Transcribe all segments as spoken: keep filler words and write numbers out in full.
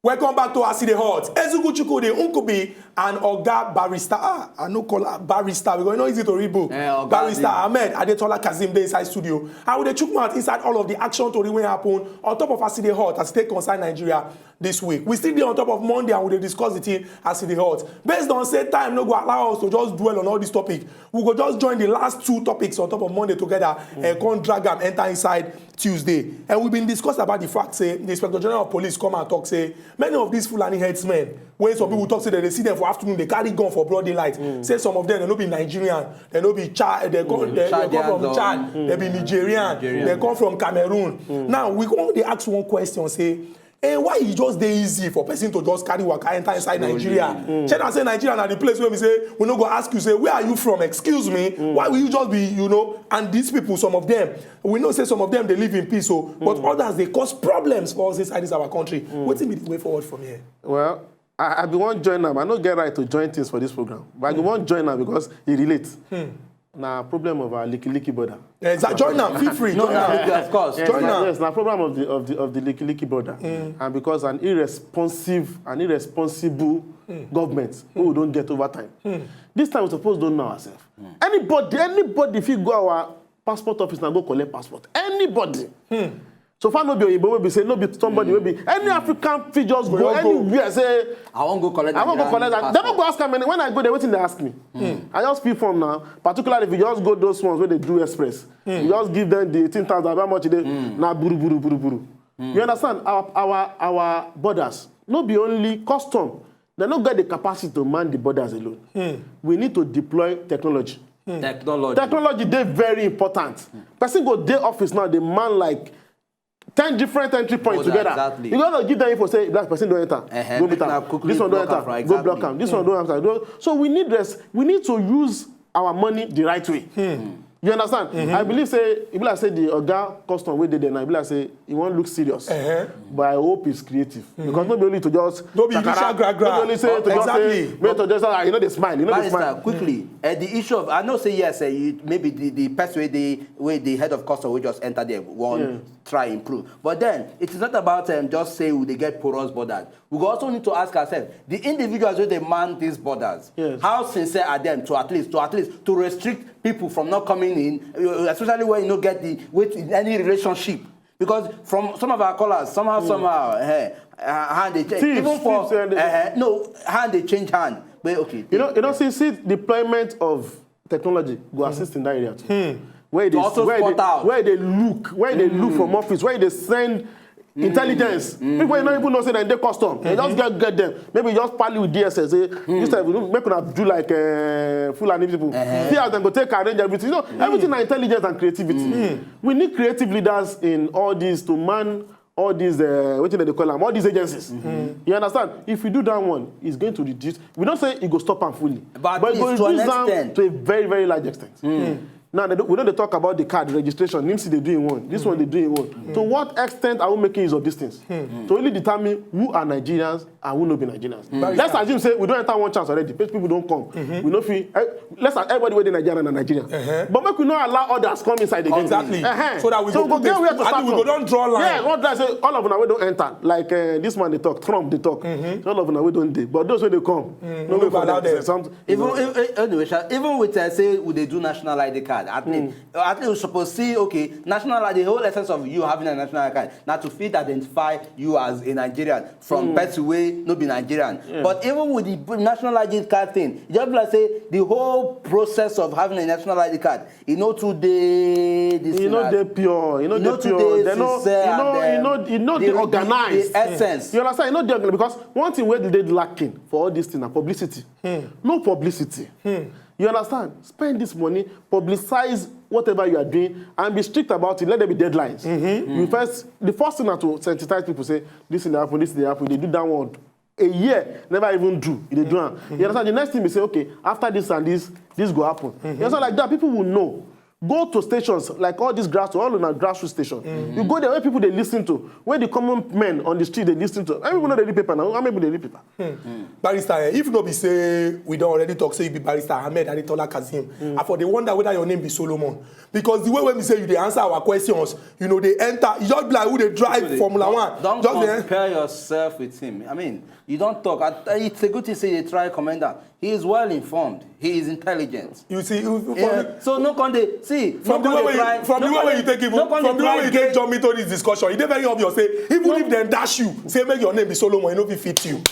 Welcome back to As E Dey Hot. Ezugu Chukwudi Nkubi and Oga Barrister, ah, I no call her Barrister because e no easy to read book. Eh, Oga Barrister Ahmed Adetola Kazeem dey inside studio. And we dey chook mouth inside all of the action tori wey happen on top of As E Dey Hot as e take concern Nigeria this week. We still dey on top of Monday and we dey discuss the thing as e dey hot. Based on say time no go allow us to just dwell on all this topic, we go just join the last two topics on top of Monday together and come drag am enter inside Tuesday. And we been discuss about the fact say the Inspector General of Police come and talk say many of these Fulani headsmen, when some people talk say dem dey see them for afternoon, they carry gun for broad daylight. Say some of them, they no be Nigerian, they no be Chad, they come, they, they come from Chad, they be Nigerian, they come from Cameroon. Now, we come dey ask one question, say, eh, why e just dey easy for person to just carry waka enter inside Nigeria? Shey na say Nigeria na the place where we say, we no go ask you, say, "Where are you from? Excuse me." Why will you just be, you know, and these people, some of them, we know say some of them, they live in peace, so, but others, they cause problems for us inside this our country. Wetin be the way forward from here? Well, I, I be wan join am. I no get right to join things for this program, but I go wan join am because e relate. Na problem of our Likki Likki border. Exactly. Join am. Feel free. No, join am. Of course. Yes, join am. Yes, na problem of the, of the, of the Likki Likki border, and because an irresponsive, an irresponsible government wey we don get over time. This time we suppose don know ourselves. Anybody, anybody fit go our passport office na go collect passport. Anybody. So far no be Oyibo wey be say, no be somebody wey be any African fit just go anywhere say, "I wan go collect I wan go Nigerian collect that." They no go passport. Ask am any. When I go there, wetin they ask me? I just fill form now. Particularly if you just go those ones wey dey do express, you just give them the eighteen thousand, how much e dey? Na buru buru buru buru. You understand? Our, our, our borders no be only custom. They no get the capacity to man the borders alone. We need to deploy technology. Technology. Technology dey very important. Person go dey office now, dey man like ten different entry points together. Exactly. You gats give them info, say, "Black person don enter, go meet am. This one don enter, go block am. This one don enter." So we need rest. We need to use our money the right way. You understand? I believe say, e be like say the oga custom wey dey there now, e be like say e wan look serious. But I hope it's creative. Because no be only to just no be shakara, gra, gra. No be only say to just say, exactly. Make to just, ah, you know, they smile, you know, they smile. Barrister, quickly, eh, the issue of, I know say yes, eh, you, maybe the, the person wey dey, wey the head of custom wey just enter there wan try improve. But then, it is not about, um, just say we dey get porous borders. We go also need to ask ourselves, the individuals wey dey man these borders, how sincere are them to at least, to at least, to restrict people from not coming in, uh, especially when you no get the, with any relationship? Because from some of our callers, somehow, somehow, eh, uh, hand dey change. Even for, eh, no, hand dey change hand. But okay. You know, you know, see, see, deployment of technology go assist in that area too. Where they, also where they, where they look, where they look from office, where they send intelligence. People you no even know say dem dey custom. They just get, get them. Maybe just pali with D S S. Say, "This time, make una do like, uh, Fulani people." See how dem go take arrange everything. You know, everything na intelligence and creativity. We need creative leaders in all these to man all these, uh, wetin dem dey call am, all these agencies. You understand? If we do that one, it's going to reduce. We don't say it go stop am fully, but at least it go reduce am to a very, very large extent. Now, they don't, we don't dey talk about the card registration. NIMC dey do im one. This one dey do im one. To what extent are we making use of these things? To really determine who are Nigerians and who no be Nigerians. Let's assume say we don enter one chance already. People don come. We no fit. Eh, let's say everybody wey dey Nigeria na Nigerian. But make we no allow others come inside again. Exactly. So that we go get where to start from. We go don draw line. Yeah, one time say all of una wey don enter. Like, uh, this man dey talk, Trump dey talk. So all of una wey don dey, but those wey dey come, no go allow them. Even, even, anyway, sha, even with, uh, say we dey do national I D card, at least, at least we suppose see, okay, national I D, the whole essence of you having a national I D card na to fit identify you as a Nigerian from person wey no be Nigerian. But even with the national I D card thing, e just be like say the whole process of having a national I D card, e no too dey this thing. E no dey pure. E no dey pure. They no, e no, e no, e no dey organized. The essence. You understand? E no dey organized because one thing wey dey lacking for all this thing na publicity. No publicity. You understand? Spend this money, publicize whatever you are doing, and be strict about it. Let there be deadlines. You first, the first thing na to sensitize people. Say, "This thing dey happen, this thing dey happen." They do that one a year, never even do. E dey do am. You understand? The next thing we say, "Okay, after this and this, this go happen." You understand? Like that, people will know. Go to stations like all these grassroots, all on a grassroots station. You go there where people they listen to, where the common men on the street they listen to. Everyone know they read paper now. How many people they read paper? Barrister, eh, if no be say we don already talk say you be Barrister Ahmed Adetola Kazeem, I for dey wonder whether your name be Solomon, because the way wey be say you dey answer our questions, you know, dey enter, you just be like who dey drive Formula One. Don't Just dey compare yourself with him. I mean, you don't talk. I, it's a good thing say you try commend am. He is well informed. He is intelligent. You see, you, for Yeah. me, So no con dey see. from the No way con wey dey try. you, from the No way con wey dey- you take even no con from dey the way try wey you get- take jump into this discussion, e dey very obvious say even if dem dash you, say make your name be Solomon, e no fit fit you.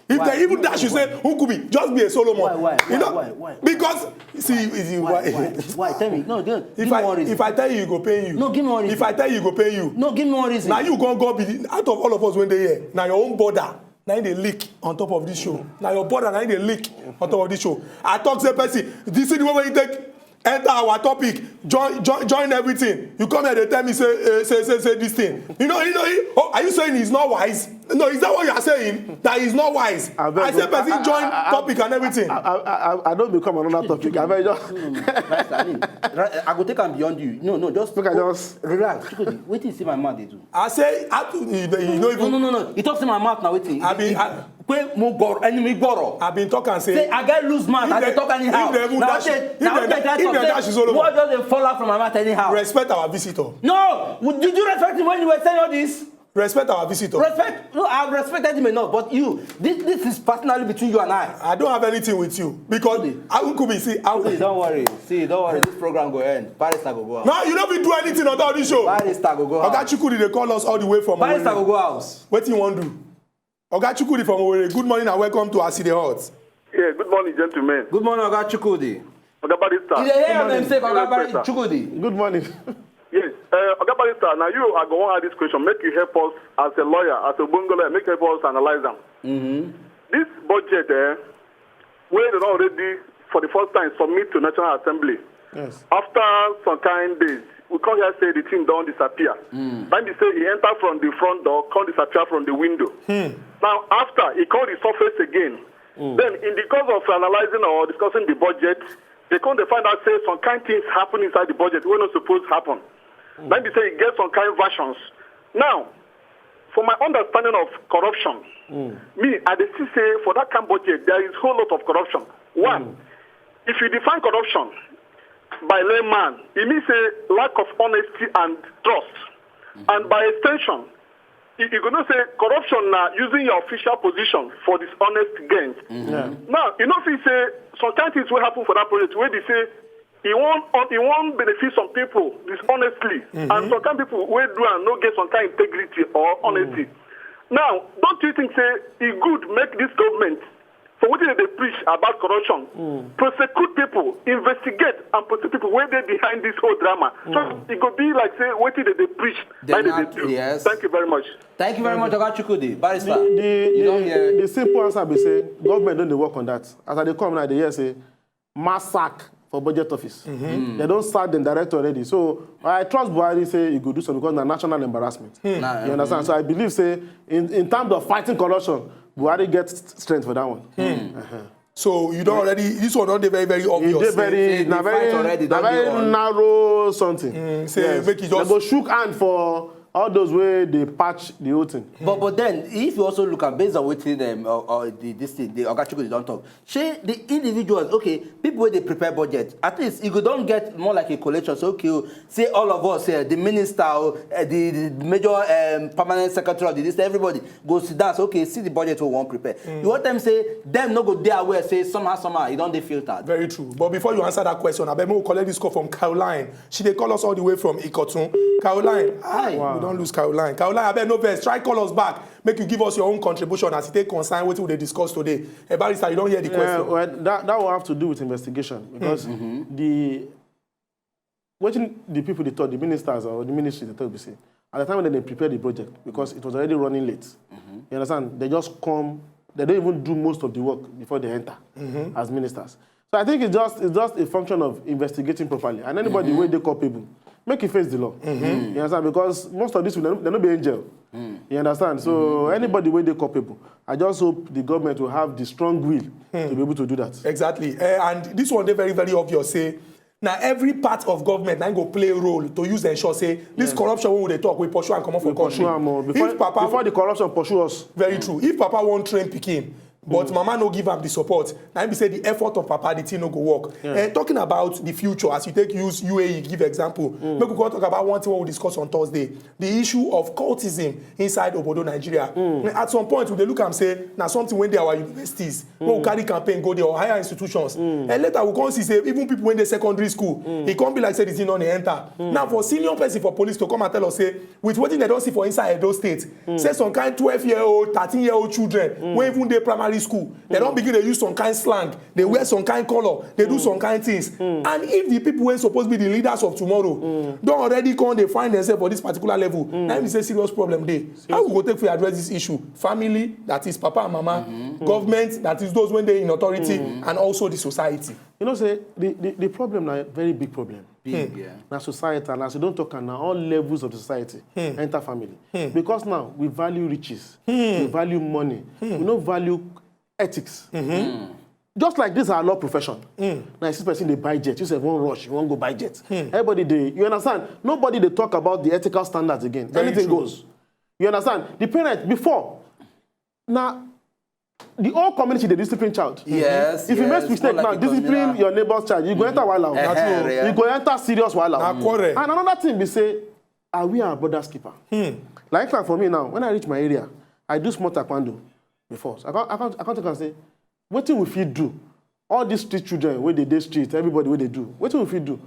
If Why? dem even dash you, say Nkubi, just be a Solomon. Why, why, You why, know, why, why? Because see, is it Why? why? Why? Why? Tell me. No, give If me I one reason. if I tell you, you go pain you. No, give me one reason. If I tell you, you go pain you. No, give me one reason. Now you go go be the, out of all of us when they here. Now your own brother, now they leak on top of this show. Now your brother, now they leak on top of this show. I talk say person, this is the way you take enter our topic, join join join everything. You come here, they tell me say uh, say say say this thing. You know, you know. He, oh, are you saying he's not wise? No, is that what you are saying? That he's not wise. Abeg, I say I- person I- join I- I- topic and everything. I, I, I, I don't become another topic. I very just. Right, I mean, right, I go take am beyond you. No, no, just Make I just- relax. Chukwudi, wetin you see my mouth dey do? I say I, you, you know No, even. No, no, no. You talk say my mouth na wetin? I be- I- Pe mo gbọrọ, ẹnu mi gbọrọ. I been talk and say. Say I get loose mouth. If I dey they- talk anyhow. if they even Na dash- wetin- if na they wetin da- I try if talk they say, dash you, Solomon. What just dey fall out from my mouth anyhow? Respect our visitor. No, did you respect him when you were saying all this? Respect our visitor. Respect. No, I respected him enough, but you, this, this is personally between you and I. I don't have anything with you because I could be see. I See, don't worry. See, don't worry. This program go end. Barrister go go out. No, you don't be do anything on top of this show. Barrister go go out. Oga Chukwudi, they call us all the way from Barrister Owerri. Go go house. What you want do? Oga Chukwudi from Owerri. Good morning and welcome to As E Dey Hot. Yeah, good morning, gentlemen. Good morning, Oga Chukwudi. Oga Barrister. You dey hear Good am morning. say Oga Barrister Respect, sir. Chukwudi. Good morning. Yes, uh, Oga Barrister, now you are going to ask this question. Make you help us as a lawyer, as a Bongo lawyer, make help us analyze them. This budget, eh, where they don already, for the first time, submit to National Assembly. Yes. After some kind days, we come here say the thing don disappear. Then they say he enter from the front door, come disappear from the window. Now, after, he come resurface again. Then, in the course of analyzing or discussing the budget, they come dey find out say some kind things happen inside the budget wey no suppose happen. Then they say e get some kind versions. Now, for my understanding of corruption, me, I dey see say for that kind budget, there is whole lot of corruption. One, if you define corruption by layman, e mean say lack of honesty and trust. And by extension, you, you go know say corruption na using your official position for dishonest gains. Now, you know fit say some kind things wey happen for that project wey be say e wan e wan benefit some people dishonestly, and some kind people wey do am no get some kind integrity or honesty. Now, don't you think say e good make this government, for wetin dem dey preach about corruption, prosecute people, investigate and prosecute people wey dey behind this whole drama? So e go be like say wetin dem dey preach na Then dem that- dey do. yes. Thank you very much. Thank you very much, Oga Chukwudi. Barrister, The, you don the, hear. the simple answer be say government don dey work on that. As I dey come now, I dey hear say mass sack for budget office. They don sack dem direct already. So I trust Buhari say he go do so because na national embarrassment. Nah, You understand? So I believe say in, in terms of fighting corruption, Buhari get st- strength for that one. Uh-huh. So you don't already. This one don't dey very very E obvious. dey very Say na the fight very already na don dey very on. Narrow something. Mm, say Yes. make e Dem just go shook hand for all those wey dey patch the whole thing. But but then if you also look at based on wetin dem or, or the this thing the Oga Chukwudi don talk, shey the individuals, okay, people wey dey prepare budget, at least e go don get more like a collection. So okay, oh, say all of us, uh, the minister, oh, uh, the, the major um, permanent secretary of the this, everybody go sit down. So okay, see the budget we wan prepare. You want them say them no go dey aware say somehow somehow e don dey filtered. Very true. But before you answer that question, I bet we collect this call from Caroline. She dey call us all the way from Ikotun. Caroline, ah, Hi. We don't lose Caroline. Caroline, I bet no vex. Try call us back. Make you give us your own contribution as it take concern wetin we dey discuss today. Eh, Barrister, you don't hear the Yeah, question. Well, that, that will have to do with investigation because the wetin the people dey talk, the ministers or the ministry dey talk be say at the time when they prepare the budget because it was already running late. You understand? They just come. They don't even do most of the work before they enter as ministers. So I think it's just it's just a function of investigating properly. And anybody wey dey culpable, make e face the law. You understand? Because most of these people, they no be angel. You understand? So anybody wey dey culpable, I just hope the government will have the strong will to be able to do that. Exactly. Eh, and this one dey very very obvious. Say Na every part of government na go play role to use ensure say this corruption wey we dey talk, we pursue and comot for country. Pursue am o. Before, if papa before the corruption pursue us. Very true. If papa wan train pikin, but mama no give am the support, na im be say the effort of papa, the thing no go work. Eh, talking about the future, as you take use U A E give example, make we come talk about one thing wey we discuss on Thursday, the issue of cultism inside obodo Nigeria. At some point, we dey look am say na something wey dey our universities, wey we carry campaign go there, or higher institutions. And later we come see say even people wey dey secondary school, e come be like say the thing no dey enter. Now for senior person for police to come and tell us say with wetin dem don see for inside Edo State, say some kind twelve year old, thirteen year old children wey even dey primary school, dem don begin dey use some kind slang, dey wear some kind colour, dey do some kind things. And if the people wey suppose be the leaders of tomorrow don already come dey find themselves for this particular level, na im be say serious problem dey. How we go take fit address this issue? Family, that is papa and mama, government, that is those wey dey in authority, and also the society. You know say the, the, the problem na very big problem. Big, yeah. Na society, and as you don talk am, na all levels of the society enter family. Because now we value riches, we value money, we no value ethics. Just like this our law profession. Now you see person dey buy jet, you sef wan rush, you wan go buy jet. Everybody dey, you understand? Nobody dey talk about the ethical standards again. Very true. Anything goes. You understand? The parents before, na the whole community dey discipline child. Yes, if you make mistake now, discipline your neighbor's child, you go enter wahala o. You go enter serious wahala o. Na quarrel. And another thing be say, are we our brother's keeper? Like, like for me now, when I reach my area, I do small taekwondo before. So I can't, I can't, I can't take and say, wetin we fit do? All these street children wey dey dey street, everybody wey dey do, wetin we fit do?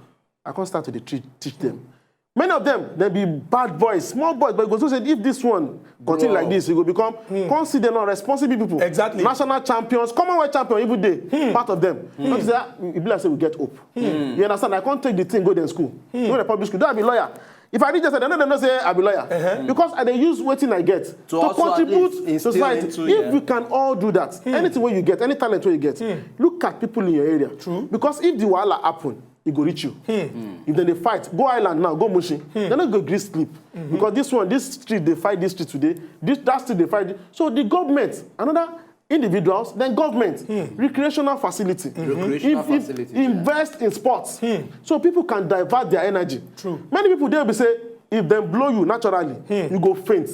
I can't start to dey treat, teach them. Many of them, they be bad boys, small boys, but you go so say if this one continue like this, e go become, come see them now, responsible people. Exactly. National champions, Commonwealth champion, even dey part of them. Not say, ah, e be like say we get hope. You understand? I can't take the thing go dem school. Go the public school. Don't I be lawyer? If I reach there, they no, they no say I be lawyer. Because I dey use wetin I get to also at contribute least instill society. Into, yeah. If we can all do that, anything wey you get, any talent wey you get, look at people in your area. True. Because if the wahala happen, e go reach you. If dem dey fight, go island now, go Mushin. Dem no go gree sleep. Because this one, this street dey fight this street today, this, that street dey fight. So the government, another individuals, then government, recreational facility. Recreational facility, yeah. Invest in sports. So people can divert their energy. True. Many people dey be say, if dem blow you naturally, you go faint.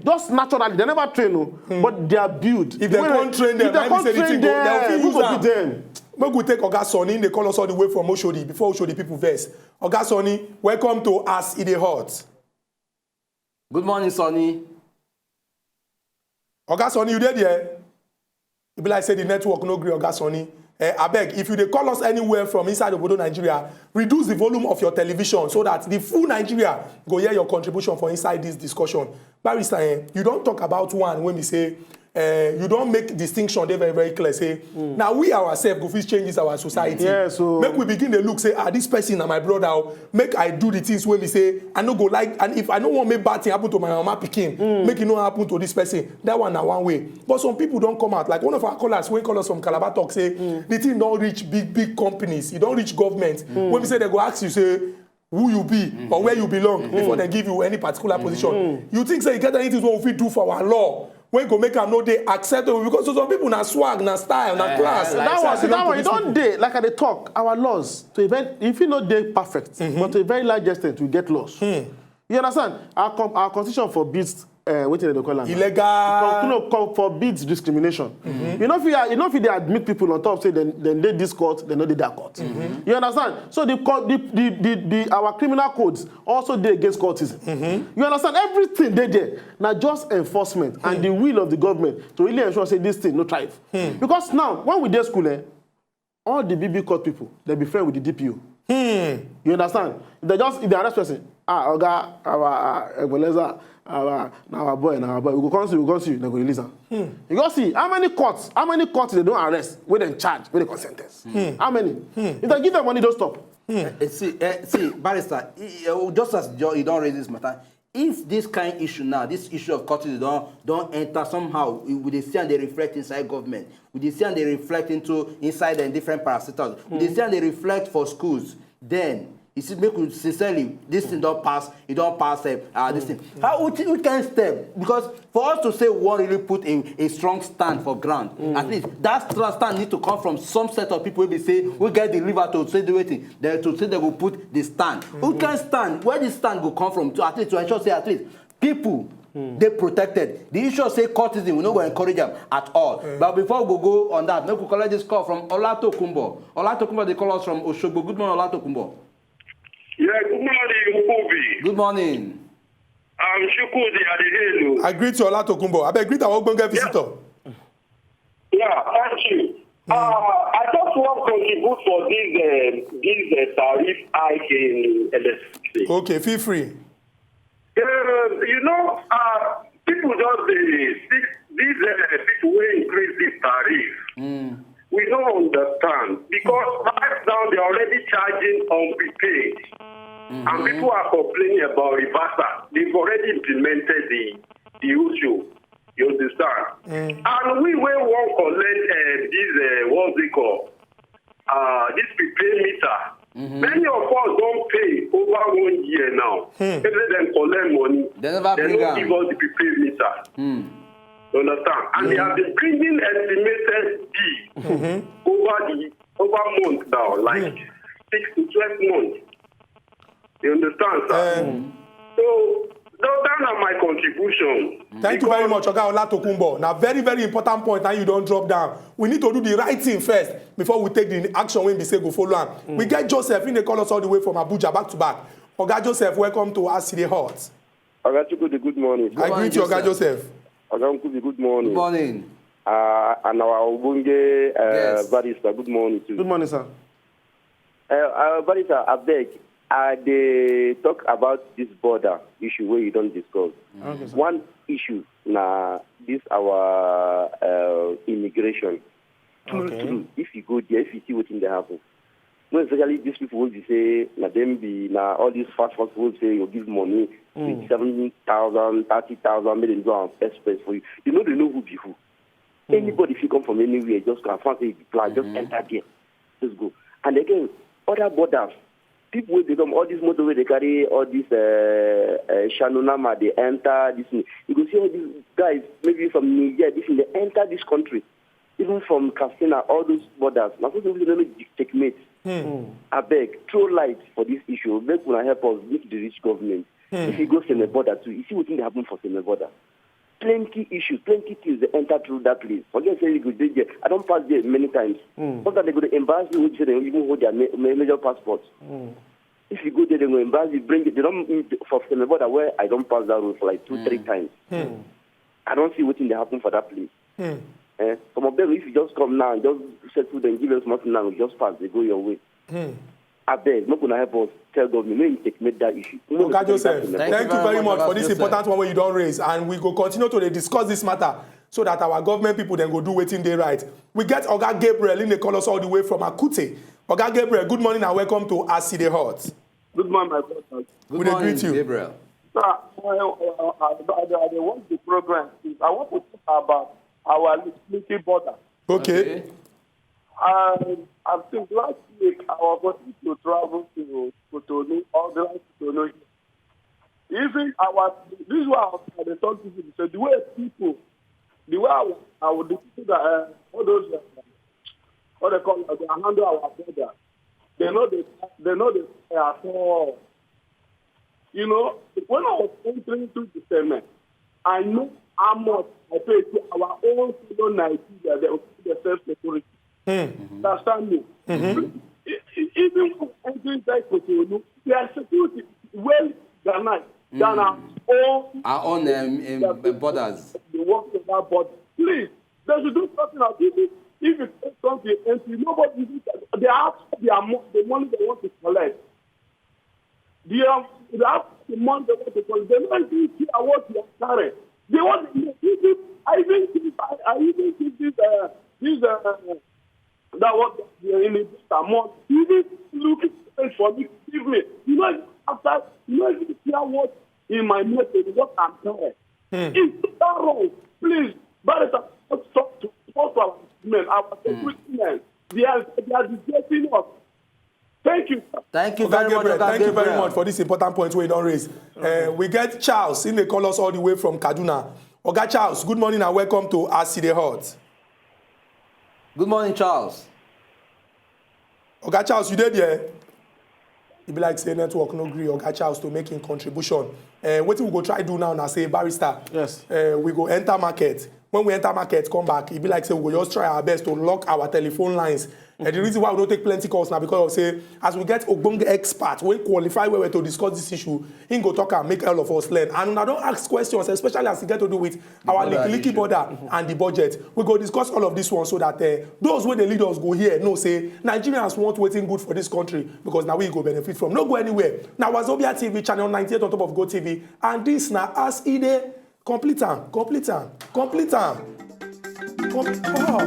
Just naturally, they never train o, but they are built. If dem come train them, if dem come train them, who go beat them? Make we take Oga Sonny, they call us all the way from Oshodi, before Oshodi people vex. Oga Sonny, welcome to As E Dey Hot. Good morning, Sonny. Oga Sonny, you dey there? E be like say the network no gree Oga Sonny. Eh, abeg, if you dey call us anywhere from inside obodo Nigeria, reduce the volume of your television so that the full Nigeria go hear your contribution for inside this discussion. Barrister, eh, you don talk about one wey be say, eh, you don make distinction dey very, very clear. Say, na we ourselves go fit change this our society. Yes, so make we begin dey look say, ah, this person na my brother o. Make I do the things wey be say I no go like, and if I no wan make bad thing happen to my mama pikin, make e no happen to this person. That one na one way. But some people don come out, like one of our callers wey call us from Calabar talk say the thing don reach big, big companies, e don reach government. Wey be say dem go ask you say who you be or where you belong before dem give you any particular position. You think say e get anything wey we fit do for our law wey go make am no dey acceptable? Because to some people na swag, na style, na class. That one, see, that one, e don dey, like I dey talk, our laws to event, if e no dey perfect, but to a very large extent, we get laws. You understand? Our com-, our constitution forbids, uh, wetin dem dey call am? Illegal. Con-, no, con-, forbids discrimination. You no fit, you no fit dey admit people on top say dem, dem dey this court, dem no dey that court. You understand? So the co-, the, the, the, the, our criminal codes also dey against cultism. You understand? Everything dey there. Na just enforcement and the will of the government to really ensure say this thing no thrive. Because now, when we dey school, eh, all the big, big court people, they be friend with the D P O. You understand? If they just, if they arrest person, ah, Oga, our, uh, Ebenezer, our, na our boy, na our boy. We go come see, we go come see, they go release am. You go see how many courts, how many courts they don arrest, wey dem charge, wey dem come sentence. How many? If they give them money, don stop. Eh, see, eh, see, barrister, eh, eh, just as you, you don raise this matter, if this kind issue now, this issue of cultism don, don enter somehow, we, we dey see am dey reflect inside government, we dey see am dey reflect into inside dem different parastatals, we dey see am dey reflect for schools, then You see, make we sincerely, this thing don pass, e don pass, eh, uh, this thing. How, which, which kind step? Because for us to say we wan really put a, a strong stand for ground, at least that strong stand need to come from some set of people wey be say we get the liver to say the wetin, they to say they go put the stand. Who can stand? Where the stand go come from? To at least to ensure say at least people dey protected. The issue of say cultism, we no go encourage am at all. But before we go go on that, make we collect this call from Olatokunbo. Olatokunbo dey call us from Osogbo. Good morning, Olatokunbo. Yeah, good morning, Okobi. Good morning. I'm Chukwudi Adehelu. I greet you, Olatokunbo. I beg greet our ogbonge visitor. Yeah, thank you. Uh, I just want to contribute for this uh, this uh, tariff hike in electricity. Okay, feel free. Uh, you know, uh, people just dey see these uh, people wey increase this tariff. We don't understand because right now they're already charging on prepaid, and people are complaining about reversal. They've already implemented the the issue. You understand? And we wey wan collect uh, this uh, what's it called? Uh, this prepaid meter. Many of us don pay over one year now. Say make dem collect money. They never They bring no am. Give us the prepaid meter. You understand? And they have been bringing estimated bill over the over month now, like six to twelve months. You understand, sir? So, no, that na my contribution. Thank you very much, Oga Olatokunbo. Now, very, very important point now you don't drop down. We need to do the right thing first before we take the action when we say go follow am. We get Joseph in the call us all the way from Abuja back to back. Oga Joseph, welcome to As E Dey Hot. Oga Chukwudi, good morning. I greet you, Oga Joseph. Oga Nkubi, good morning. Good morning. Uh, and our Obunge uh, Yes. Barrister, good morning to you. Good morning, sir. Uh, uh, Barrister, I beg, uh, they talk about this border issue where you don't discuss. Okay, sir. One issue na this our uh, immigration. True, Okay. true. If you go there, if you see wetin dey happen, no, especially these people wey be say na dem be na all these fast fast people wey be say you give money, twenty seven thousand, thirty thousand, make dem do am express for you. You know they know who be who. Anybody fit come from anywhere, just go as far as say you be plan, just enter there, just go. And again, other borders, people wey dey come, all this motor wey dey carry all this uh, uh, Shanunama, they enter this thing. You go see all these guys, maybe from Niger, this thing, they enter this country. Even from Katsina, all those borders. Na so people no make checkmate. Abeg, throw light for this issue. Make una help us, make the rich government. If you go Seme border too, you see wetin dey happen for Seme border. Plenty issues, plenty things dey enter through that place. Forget say you go dey there. I don pass there many times. Sometimes they go dey embarrass me wey be say they even hold their ma- ma- major passport. If you go there, they go embarrass you, bring it. They don for Seme border where I don pass that road for like two, three times. I don see wetin dey happen for that place. Eh? Some of them, if you just come now, just settle them, give them small thing now, just pass, they go your way. Abeg, make una help us tell government, make im take make that issue. Oga Joseph, Thank thank you you very very much, much for Oga this Joseph. Important one wey you don raise, and we go continue to dey discuss this matter so that our government people dem go do wetin dey right. We get Oga Gabriel, im dey call us all the way from Akute. Oga Gabriel, good morning and welcome to As E Dey Hot. Good morning, my brother. Good We dey morning, greet you. Gabriel. Sir, I, I, I, I, I want the program. Please. I want to talk about our little border. Okay. And I think last week I was going to travel to Cotonou, all the way to Cotonou. Even our, this is why I dey talk to people. So the way people, the way our, our the people that uh, all those uh, what they call it, they handle our border, they know they they know they care at all. You know, when I was entering into the segment, I know how much I pay to our own fellow Nigeria, the, the self security. Understand me? E- e- Even when entering inside Cotonou, their security is well organized than our own. Our own um, um, borders. The work of that body. Please, they should do something else. Even if it takes something empty, nobody is. They have their mo- the money they want to collect. They have, they have the money they want to collect. They don't even care what they are carrying. They want to even, I even think I, I even think this uh, this uh, that was in the month. Even looking for me, give me. You know, after you know, if you hear what in my message, what I'm carrying. It's not wrong. Please, Barrister, stop to talk to our men, our security men. They are they are disgracing us. Thank you. Thank you Oga very much, Gabriel, Oga thank you very Gabriel. Much for this important point wey you don raise. Uh, we get Charles, he dey call us all the way from Kaduna. Oga Charles, good morning and welcome to As E Dey Hot. Good morning, Charles. Oga Charles, you dey there? E be like say network no gree Oga Charles to make im contribution. Uh, wetin we go try do now na say, Barrister, Yes. Uh, we go enter market. When we enter market, come back, e be like say we go just try our best to lock our telephone lines. And the reason why we don't take plenty calls now because of say, as we get ogbonge expert wey qualify well well to discuss this issue, he go talk and make all of us learn. And una don ask questions, especially as e get to do with our border licky licky issue. Border and the budget. We go discuss all of this one so that uh, those wey dey lead us go here know say Nigerians want wetin good for this country, because na we go benefit from. No go anywhere. Na Wazobia T V channel ninety-eight on top of Go T V, and this na As E Dey. Complete am, complete am, complete am. Com- oh.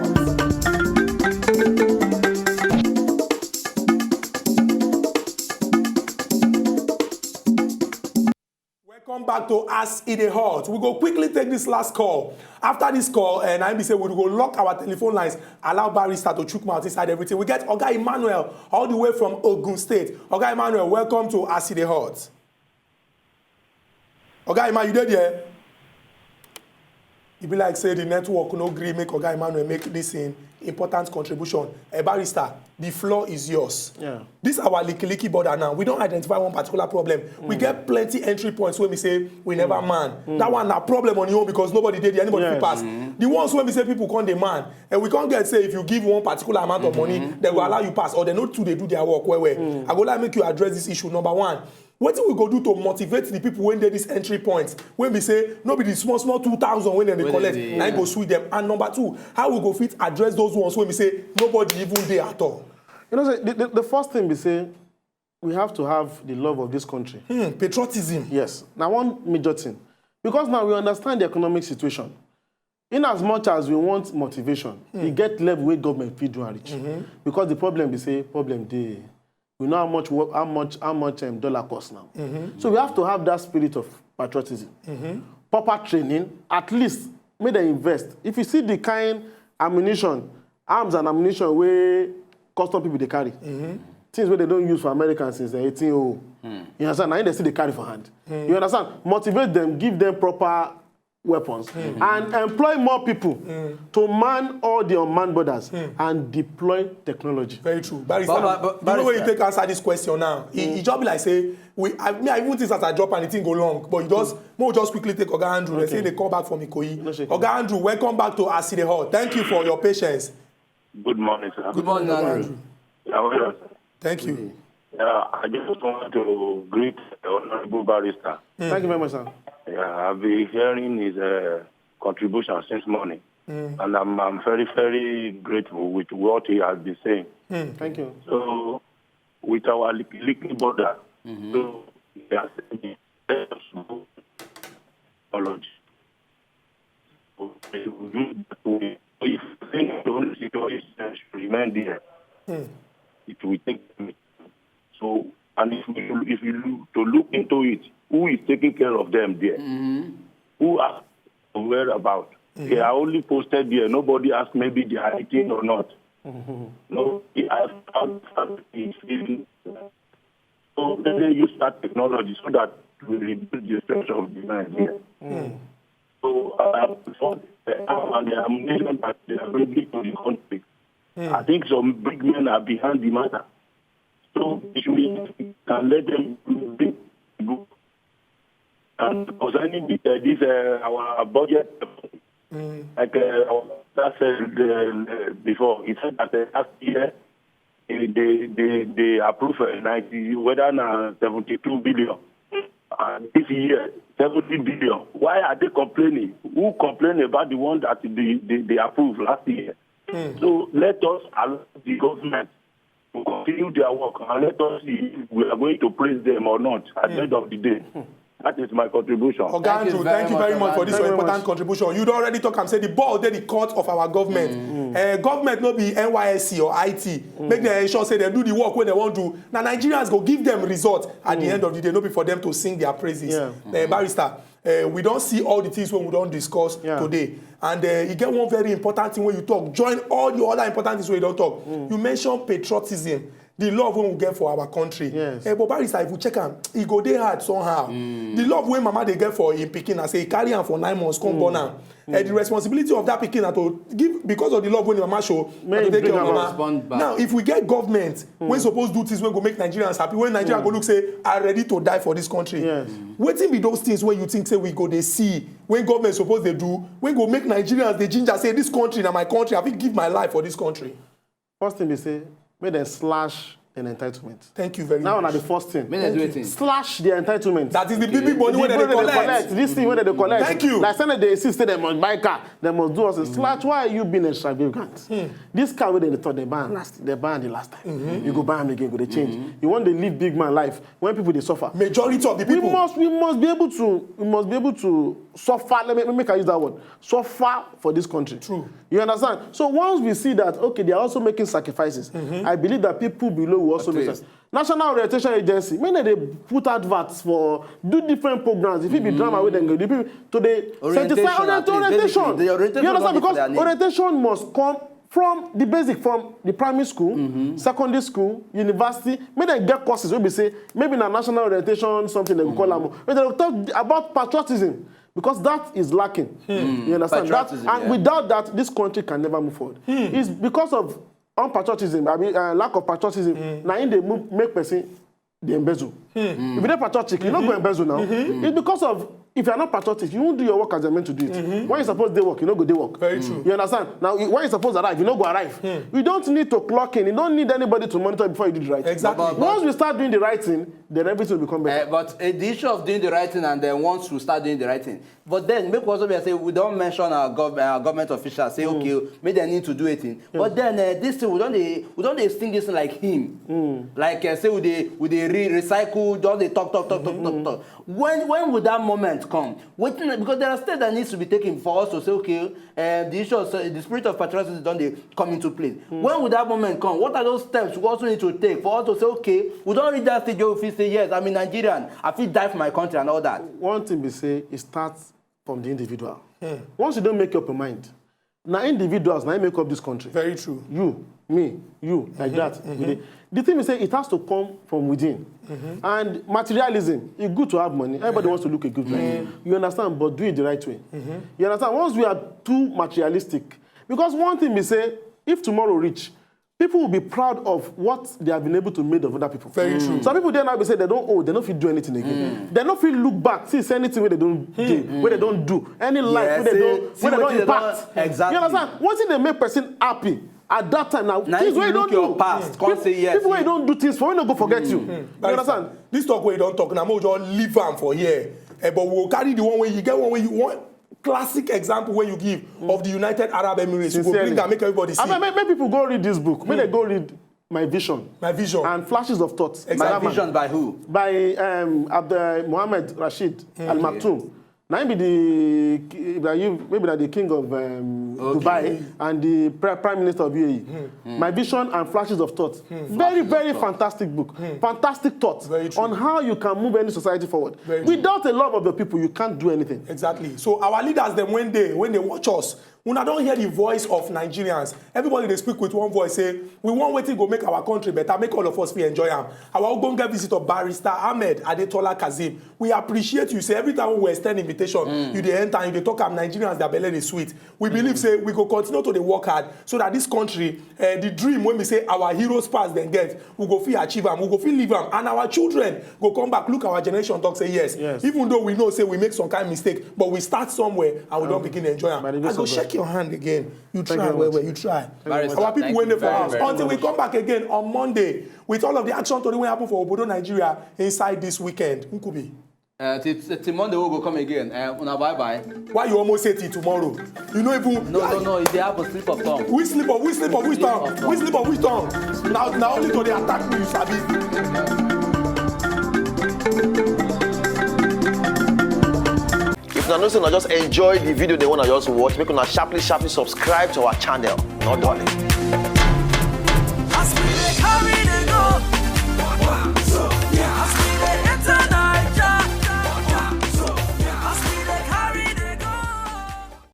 Welcome back to As E Dey Hot. We go quickly take this last call. After this call, and I be say we go lock our telephone lines, allow Barrister to chook mouth inside everything. We get Oga Emmanuel all the way from Ogun State. Oga Emmanuel, welcome to As E Dey Hot. Oga Emmanuel, you dey there? E be like say the network no gree make Oga Emmanuel make this in important contribution. Eh, Barrister, the floor is yours. Yeah. This our licky licky border now. We don identify one particular problem. We get plenty entry points wey be say we never man. That one na problem on your own because nobody dey there, anybody fit Yes. Pass. The ones wey be say people come dey man, and we can't get say if you give one particular amount of money, they go allow you pass, or they no too dey do their work well well. I go like make you address this issue. Number one, wetin we go do to motivate the people wey dey this entry point wey be say no be the small small two thousand wey dem dey Wey dem collect dey, na im yeah. Go sweet them? And number two, how we go fit address those ones wey be say nobody even dey at all? You know, say the, the, the first thing be say we have to have the love of this country. Hmm, patriotism. Yes, now one major thing, because now we understand the economic situation. In as much as we want motivation, e get level wey government fit do and reach. Because the problem be say problem dey. We know how much work, how much how much um, dollar cost now. So we have to have that spirit of patriotism, proper training. At least make dem invest. If you see the kind ammunition, arms and ammunition wey custom people dey carry, things wey dem don use for Americans since the eighteen oh. You understand? Na im dem still dey carry for hand. You understand? Motivate them, give them proper weapons, and employ more people to man all the unmanned borders and deploy technology. Very true. Barrister, But, but, but, the way you Barrister. Take answer this question now, e e just be like say we. I mean, I even think as I drop and the thing go long, but you just, mo just quickly take Oga Andrew. Let's say they call back from Ikoyi. No shaking. Oga Andrew, welcome back to As E Dey Hot. Thank you for your patience. Good morning, sir. Good morning, Andrew. How are you, sir? Thank you. Yeah, I just want to greet the Honorable Barrister. Thank you very much, sir. Yeah, I've been hearing his uh, contribution since morning, and I'm, I'm very, very grateful with what he has been saying. Thank you. So, with our lick- licky border, so they are saying, let us go technology. So, they will use that way. So, if you think the only security system should remain there, it will take time. So, and if you, if you look, to look into it, who is taking care of them there? Who are whereabouts? They are only posted there. Nobody asked maybe they are eating or not. Nobody asked how how it is feeling. So let them use that technology so that we reduce the stress of the Nigeria. So uh, for the, and the ammunition that they are bringing to the country, I think some big men are behind the matter. So it should be can let them be good. And concerning the, uh, this uh, our budget, like uh, our that said uh, before, he said that uh, last year eh, they they they approve uh, ninety whether na seventy two billion, and this year seventy billion. Why are they complaining? Who complained about the one that they they, they approved last year? So let us allow the government to continue their work and let us see if we are going to praise them or not at the end of the day. That is my contribution. Oga Thank you Andrew, very thank you much, very Oga much for this Andrew. your important contribution. You don already talk and say the ball dey the court of our government. Uh, government no be N Y S C or I T. Make dem ensure say dem do the work wey dem wan do. Na Nigerians go give them result at the end of the day, no be for them to sing their praises. Yeah. Uh, Barrister, uh, we don see all the things wey we don discuss Yeah. Today, and uh, e get one very important thing wey you talk. Join all the other important things wey you don talk. You mention patriotism. The love wey we get for our country. Yes. Eh, but Barrister, if you check am, e go dey hard somehow. The love wey mama dey get for im pikin, as e carry am for nine months, come born am. Eh, the responsibility of that pikin na to give, because of the love wey the mama show, na to take care of mama. Now, if we get government wey suppose do things wey go make Nigerians happy, wey Nigeria go look say, "I ready to die for this country." Yes. Wetin be those things wey you think say we go dey see, wey government suppose dey do, wey go make Nigerians dey ginger say, "This country na my country, I fit give my life for this country"? First thing be say, make dem slash an entitlement. Thank you very much. Now na the first thing. Make dem do wetin? Slash the entitlement. That is the big, big money wey dem dey collect. This thing wey dem dey collect. Thank you. Like, say dem dey insist say dem must buy car, dem must do us. Slash, why are you being extravagant? This car wey dem dey talk, dem buy am last, dem buy am the last time. You go buy am again, go dey change. You wan dey live big man life when people dey suffer. Majority of the people. We must, we must be able to, we must be able to suffer. Let me, make I use that word. Suffer for this country. True. You understand? So once we see that, okay, they are also making sacrifices, I believe that people below will also make sacrifices. National Orientation Agency, make dem dey put adverts for, do different programs. If it be drama wey dem go do, people to dey sensitize orientation, orientation. You understand? Because orientation must come from the basic, from the primary school, secondary school, university. Make dem get courses wey be say maybe na national orientation, something dem go call am. Make dem talk about patriotism, because that is lacking. You understand? That, and without that, this country can never move forward. It's because of unpatriotism, I mean, uh, lack of patriotism. Na im dey move, make person dey embezzle. If you dey patriotic, you no go embezzle now. It's because of, if you are not patriotic, you won't do your work as you're meant to do it. When you suppose dey work, you no go dey work. Very true. You understand? Now, when you suppose arrive, you no go arrive. You don't need to clock in. You don't need anybody to monitor before you do the right thing. Exactly. Once we start doing the right thing, then everything will become better. Eh, but, eh, the issue of doing the right thing, and then once we start doing the right thing, but then make we also be say we don mention our gov-, our government officials, say, okay, make dem need to do a thing. But then, eh, this thing, we don dey, we don dey sing this thing like hymn. Like, eh, say we dey, we dey re-, recycle, just dey talk, talk, talk, talk, talk, talk. When, when would that moment come? Wetin, because there are steps that needs to be taken for us to say, okay, eh, the issue of, the spirit of patriotism don dey come into play. When would that moment come? What are those steps we also need to take for us to say, okay, we don reach that stage where we fit say, "Yes, I'm a Nigerian, I fit die for my country," and all that? One thing be say, it starts from the individual. Once you don make up your mind, na individuals na im make up this country. Very true. You, me, you, like that. We dey, the thing is say it has to come from within. And materialism, e good to have money. Everybody wants to look a good life. You understand? But do it the right way. You understand? Once we are too materialistic, because one thing be say, if tomorrow reach, people will be proud of what they have been able to make of other people. Very true. Some people dey now be say they don old, they no fit do anything again. They no fit look back, see, say anything wey they don dey, wey they don do, any life wey they don, wey they don impact. Exactly. You understand? Wetin dey make person happy at that time now, things wey you don do. Past, come say yes. People wey you don do things for, wey no go forget you. You understand? This talk wey you don talk, na make we just leave am for here. Eh, but we go carry the one wey you get, one wey you want. Classic example wey you give of the United Arab Emirates, you go bring am, make everybody see. Make, make people go read this book. Make they go read My Vision. My Vision. And Flashes of Thought. Exactly. My Vision by who? By, um, Abdul Mohammed Rashid Al Maktoum. Now he be the, maybe na the king of, um, Dubai and the pri-, prime minister of U A E. My Vision and Flashes of Thought. Very, very fantastic book. Fantastic thought on how you can move any society forward. Without a love of the people, you can't do anything. Exactly. So our leaders, them, when they, when they watch us, una don hear the voice of Nigerians. Everybody dey speak with one voice, say, "We want wetin go make our country better, make all of us fit enjoy am." Our ogbonge visitor, Barrister Ahmed Adetola Kazeem, we appreciate you. Say every time we extend invitation, you dey enter and you dey talk am, Nigerians, their belle dey sweet. We believe say we go continue to dey work hard so that this country, eh, the dream wey be say our heroes pass dem get, we go fit achieve am, we go fit live am, and our children go come back, look our generation, talk say, "Yes, even though we know say we make some kind mistake, but we start somewhere and we don begin enjoy am." I go shake your hand again. You try well well, you try. Our people wey dey for house, until we come back again on Monday with all of the action tori wey happen for obodo Nigeria inside this weekend. Nkubi. Uh, till, till Monday we go come again. Uh, una bye bye. Why you almost say till tomorrow? You know even. No, no, no. It dey happen, slip of tongue. Which slip of, which slip of which tongue? Which slip of which tongue? Now, now only to dey attack me, you sabi. If una know say una just enjoy the video, they wanna just watch, make una sharply, sharply subscribe to our channel. No darling.